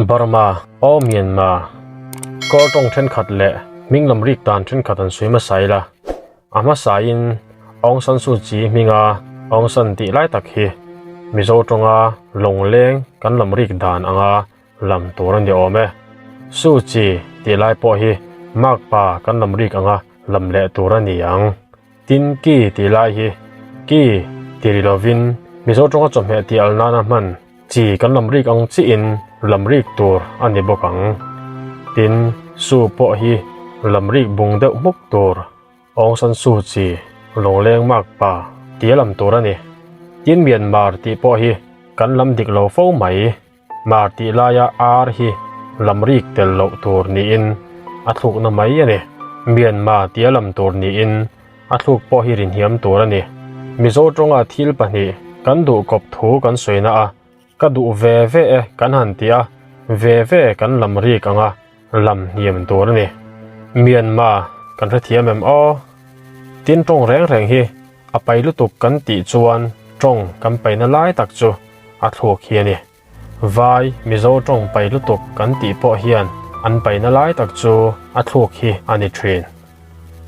Burma, Aw Myanmar, Kawl tawng thenkhat leh hming lam rik dan thenkhat an sawi hmasa ila, a hmasain Aung San Suu Kyi hminga Aung San tih lai tak hi Mizo tawnga lawngleng kan lam rik dan anga lam tur a ni awm e. Suu Kyi tih lai pawh hi makpa kan lam rik anga lam leh tur a ni ang. Tin ki tih lai hi ki ti ri lovin Mizo tawnga chawhmeh tih al nana hman chi kan lam rik ang chiahin lam rik tur a ni bawk ang. Tin su pawh hi lam rik bung deuh hmuk tur Aung San Suu Kyi lawngleng mak pa tia lam tur a ni. Tin Myanmar tih pawh hi kan lam dik lo fo mai. Mar tih laia ar hi lam rik tel loh tur niin a thlukna mai a ni. Myanmar tia lam tur niin a thluk pawh hi rinhiam tur a ni. Mizo tawnga thil pahnih kan duh kawp thu kan sawina a, ka duh ve ve e kan han ti a, ve ve kan lam rik ang a, lam hniam tur a ni. Myanmar kan hrethiam em aw? Tin tawng reng reng hi a pai lutuk kan tih chuan tawng kan paina lai tak chu a thluk hi a ni. Vai, Mizo tawng pai lutuk kan tih pawh hian an paina lai tak chu a thluk hi a ni thin.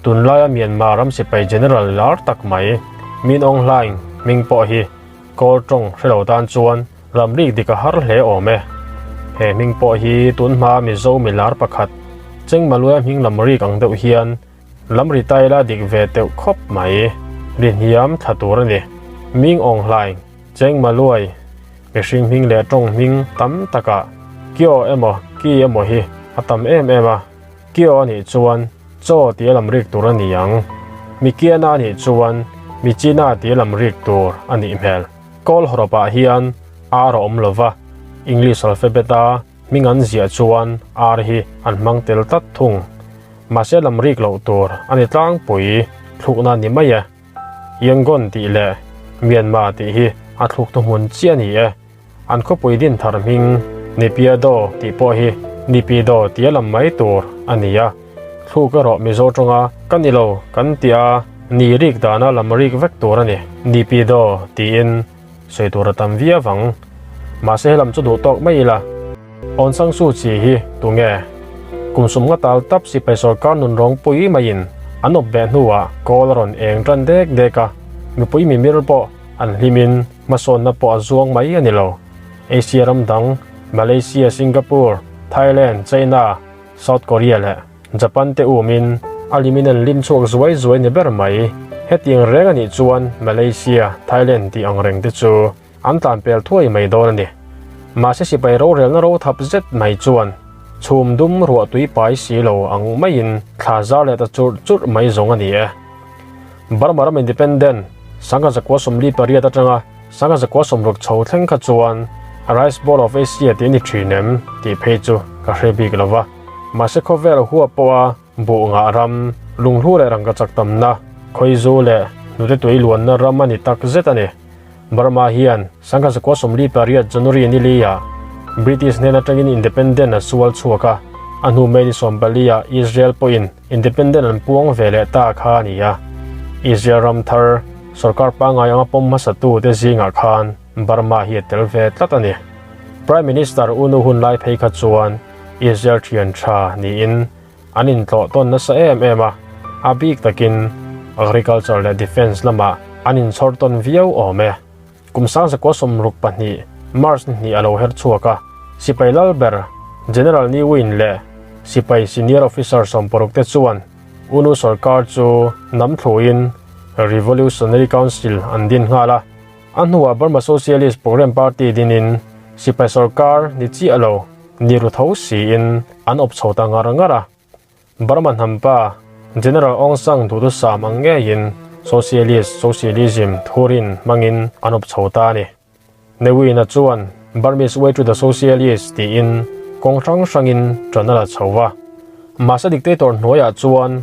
Tunlaia Myanmar ram sipai General lar tak mai Min Aung Hlaing hming pawh hi Kawl tawng hre lo tan chuan ramrik dik a har hle awm e. He hming pawh hi tunhmaa Mizo milar pakhat Chengmaluaia hming lamrik ang deuh hian Lam ri ta ila dik ve teuh khawp mai. Ri hniam thla tur a ni. Ming Aung Hlaing, Cheng Maluai, mihring hming leh tawng hming tam takah Kio emaw Ki emaw hi a tam em em a. Kio a nih chuan Chaw tia lam rik tur a ni ang. Mikiana a nih chuan Michina tia lam rik tur a nih hmel. Kawl hawrawpah hian R a awm lova, English alphabet-a Hming an ziah chuan ar hi an hmang tel tlat thung. Mahse lam rik loh tur a ni tlangpui thlukna ni mai e. Yangon tih leh Myanmar tih hi a thluk thuhmun chiah a ni e. An khawpui din thar hming Naypyidaw tih pawh hi Nipyidaw tia lam mai tur a ni a. Thluk erawh Mizo tawnga ka ni lo kan tih a ni rik dana lam rik vek tur a ni. Nipyidaw tiin. Sawi tur a tam viau ang. Mahse helam chu duh tawk mai ila. Aung San Suu Kyi hi tunge? Kum sum nga tal tap sipai sorkar nun rawng pui maiin an awp ve hnuah kawl a rawn eng tan dek dek a, mipui mimir pawh an hlimin hmasawnna pawh a zuang mai a ni lo. Asia ram dang, Malaysia, Singapore, Thailand, China, South Korea leh Japan te umin a limin an lim chhuak zuai zuai ni ber mai. Hetiang reng a nih chuan Malaysia, Thailand tih ang reng te chu an tlan pel thuai mai dawn a ni. Mahse sipai rorelna ro thap zet mai chuan chhum dum ruah tui pai si lo ang maiin thla zar leh ta churh churh mai zawng a ni e. Burma ram independent sangha zakua 48 atanga sangha zakua 60 chho thleng kha chuan Rice Bowl of Asia tih a ni thin em tih phei chu ka hre bik lo va. Mahse khawvel huap pawha buh ngah ram, lunghlu leh rangka chak tamna, khawizu leh hnute tui luanna ram a ni tak zet a ni. Burma hian sangha zakua 48 January ni liah British hnen atangin independent a sual chhuak a, a hnu May ni 14 ah Israel pawhin independent an puang ve leh ta kha a ni a. Israel ram thar sorkar pangngai anga pawm hmasatu te zingah khan Burma hi a tel ve tlat a ni. Prime Minister U Nu hun lai phei kha chuan Israel thian tha niin an intlawh tawn nasa em em a, a bik takin agriculture leh defence lamah an inchhawr tawn viau awm e. Kum sang zakua 62 March ni hnih a lo her chhuak a, sipai lal ber General Ne Win leh sipai senior officer 60 te chuan U Nu sorkar chu nam thluin Revolutionary Council an din nghal a. A hnuah Burma Socialist Program Party dinin sipai sorkar ni chiah lo ni ru tho siin an awp chho ta ngar ngar a. Burma hnampa General Aung San duhthusam ang ngeiin Socialist Socialism thurin hmangin an awp chho ta a ni. Ne Win-a chuan Burmese Way to the Socialist tiin kawng hrang hrangin ṭan a la chho va. Mahse dictator hnuaiah chuan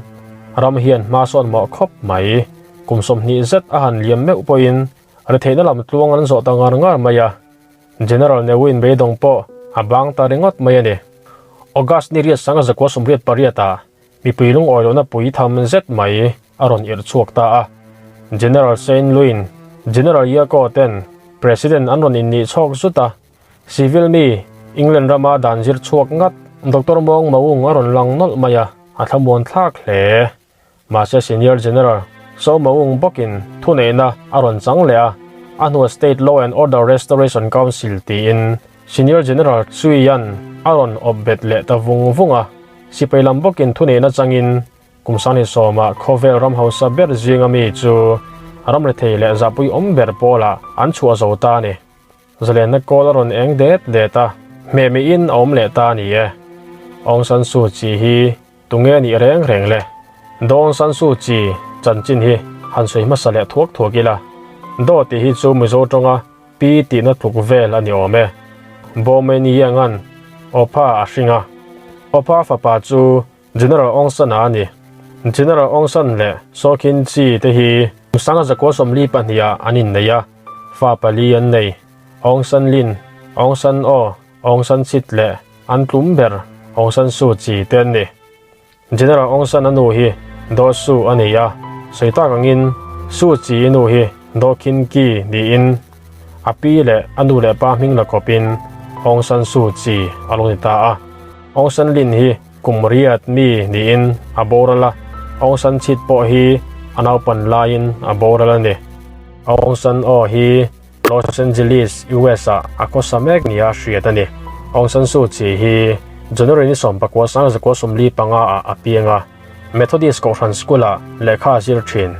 ram hian hma sawn mawh khawp mai. Kum 20 zet a han liam meuh pawhin retheihna lam tluang an zawh ta ngar ngar mai a. General Ne Win beidawng pawh a bang ta ringawt mai a ni. August ni riat sanga zakua 88 ah mipui lungawi lohna pui tham zet mai a rawn irh chhuak ta a. General Sein Lwin, General Ye Ko ten President an rawn innih chhawk zut a. Civil mi England rama dan zir chhuak ngat Doctor Maung Maung a rawn lang nawlh mai a, a thlamuan thlak hle. Mahse Senior General Saw Maung bawkin thuneihna a rawn chang leh a, a hnua State Law and Order Restoration Council tiin Senior General Sui Yan a rawn awp bet leh ta vung vung a. Sipai lam bawkin thuneihna changin kum sangni sawmah khawvel ram hausa ber zinga mi chu ram rethei leh zahpui awm ber pawlah an chhuah zo ta a ni. Zalenna kawl a rawn eng det det a, hmehmihin a awm leh ta a ni e. Aung San Suu Kyi hi Tunge nih reng reng le? Dawn San Suu Kyi chanchin hi han sawi hmasa leh thuak thuak ila. Daw tih hi chu Mizo tawnga pi tihna tluk vel a ni awm e. Bawmei Yangan Opha a hring a. Opha fapa chu General Aung San-a a ni. General Aung San leh Saw Khin Kyi te hi Sanga zakua 42 ah an innei a, fa pali an nei. Aung San Lin, Aung San Aw, Aung San Chit leh an tlum ber Aung San Suu Kyi te an ni. General Aung San a nu hi Daw Su a ni a, sawi tak angin Suu Kyi i nu hi Daw Khin Kyi niin a pi leh a nu leh pa hming la kawpin Aung San Suu Kyi a lo ni ta a. Aung San Lin hi kum riat mi niin a boral a, Aung San Chit pawh hi a naupan laiin a boral a ni. Aung San Aw hi Los Angeles, US ah a khawsa mek nia hriat a ni. Aung San Suu Kyi hi January ni 19 1945 ah a piang a, Methodist Kohhran School ah lehkha a zir thin.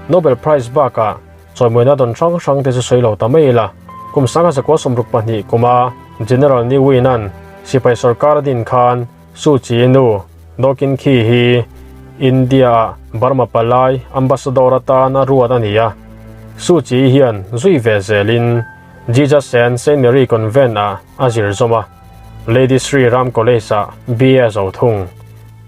Nobel Prize bakah chawimawina dawn hrang hrang te chu sawi lo ta mai ila, kum 1962 kuma General Ne Win-a'n sipai sorkar a din khan Suu Kyi nu Daw Khin Kyi hi India-ah Burma palai ambassador atan a ruat a ni a. Suu Kyi hian zui ve zelin Jesus and Saint Mary Convent-ah a zir zawm a, Lady Shri Ram College-ah BA a zo thung.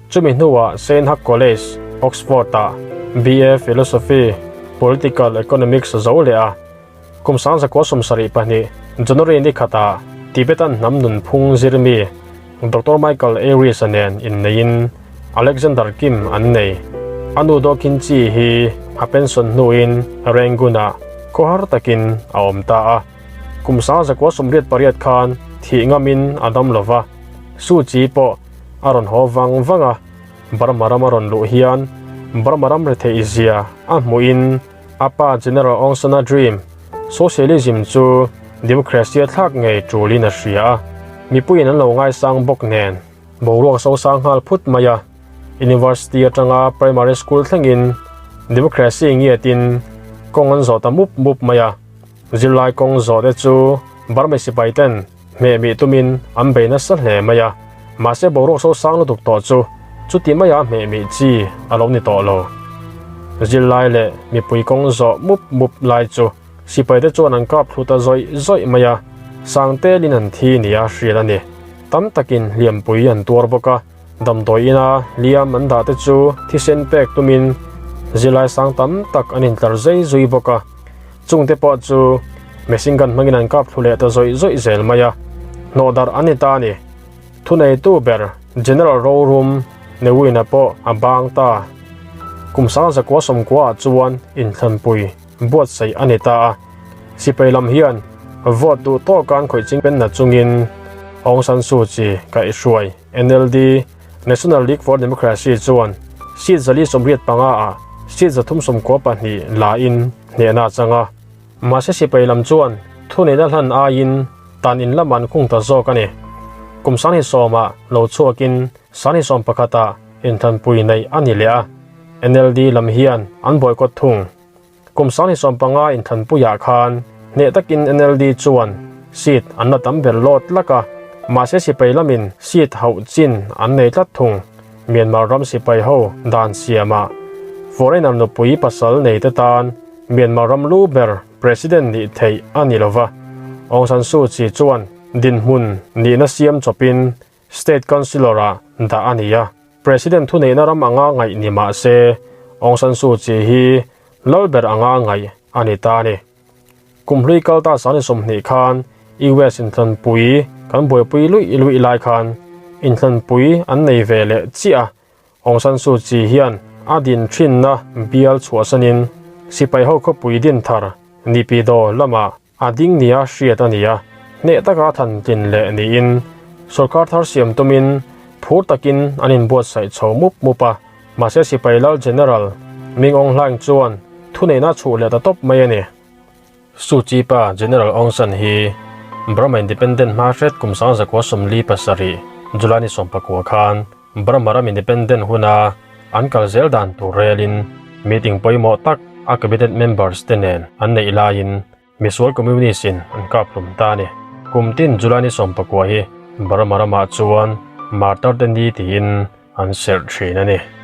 Chumi hnuah Saint Hak College, Oxford-ah BA Philosophy, Political Economics a zo leh a. Kum 1972 January ni khatah Tibetan hnam nunphung zirmi Doctor Michael Aries-a nen inneiin Alexander Kim an nei. A nu Daw Khin Chi hi a pension hnuin Rangoon-ah khawhar takin a awm ta a. Kum 1988 khan thih ngamin a dam lo va, Suu Kyi pawh a rawn haw vang vang a. Burma ram a rawn luh hian Burma ram retheih zia a hmuhin A pa General Aung San-a dream, Socialism chu democracy a thlak ngei tulin a hria a, mipuiin an lo ngaisang bawk nen boruak sosang nghal phut mai a. University atanga primary school thlengin democracy ngiatin kawng an zawh ta mup mup mai a. Zirlai kawng zawh te chu Burma sipai ten hmehmih tumin an bei nasa hle mai a, mahse boruak sosang lutuk tawh chu chuti maia hmehmih chi a lo ni tawh lo. Zirlai leh mipui kawng zawh mup mup lai chu sipai te chuan an kap thlu ta zawih zawih mai a, sang telin an thi nia hriat a ni. Tam takin hliampui an tuar bawk a, damdawi ina hliam an dah te chu thisen pek tumin zirlai sang tam tak an intlar zai zui bawk a. Chungte pawh chu machine gun hmangin an kap thlu leh ta zawih zawih zel mai a, hnawh darh an ni ta a ni. Thuneitu ber General Rorum Ne Win-a pawh a bang ta. Kum 1990 ah chuan inthlanpui buatsaih a ni ta a, sipai lam hian vote duh tawka an khawih ching penna chungin Aung San Suu Kyi kaihhruai NLD, National League for Democracy chuan seat 485 ah seat 392 la in hnehna a chang a. Mahse sipai lam chuan thuneihna hlan aiin tan in lam an khung ta zawk a ni. Kum 20 ah lo chhuakin 21 ah inthanpui neih a ni leh a, NLD lam hian an boycott thung. Kum 2015 inthanpuiah khan hneh takin NLD chuan seat an la tam ber lawt lak a, mahse sipai lamin seat hauh chin an nei tlat thung. Myanmar ram sipai ho dan siamah foreigner nupui pasal nei te tan Myanmar ram lu ber president nih theih a ni lova, Aung San Suu Kyi chuan dinhmun nihna siam chawpin State Councillor-ah dah a ni a. President thuneihna ram anga ngaih ni mah se, Aung San Suu Kyi hi lal ber anga ngaih a ni ta a ni. Kum hlui kal ta 20 khan US inthlanpui kan buaipui luih luih lai khan inthlanpui an nei ve leh chiah a, Aung San Suu Kyi hian a din thinna bial chhuahsanin sipai ho khawpui din thar Naypyidaw lamah A ding nia hriat a ni a, hneh taka than tlin leh niin. Sorkar thar siam tumin phur takin an inbuatsaih chho mup mup a, mahse sipai lal General Ming Aung Hlaing chuan thuneihna a chhuh leh ta tawp mai a ni. Suu Kyi pa General Aung San hi Burma Independent hma hret kum 1947 July ni 19 khan Burma ram Independent huna an kal zel dan tur relin meeting pawimawh tak a cabinet members te nen an neih laiin Misual Communist in an kap hlum ta a ni. Kum tin July ni 19 hi Burma ramah chuan Martyr te ni tiin an serh thin a ni.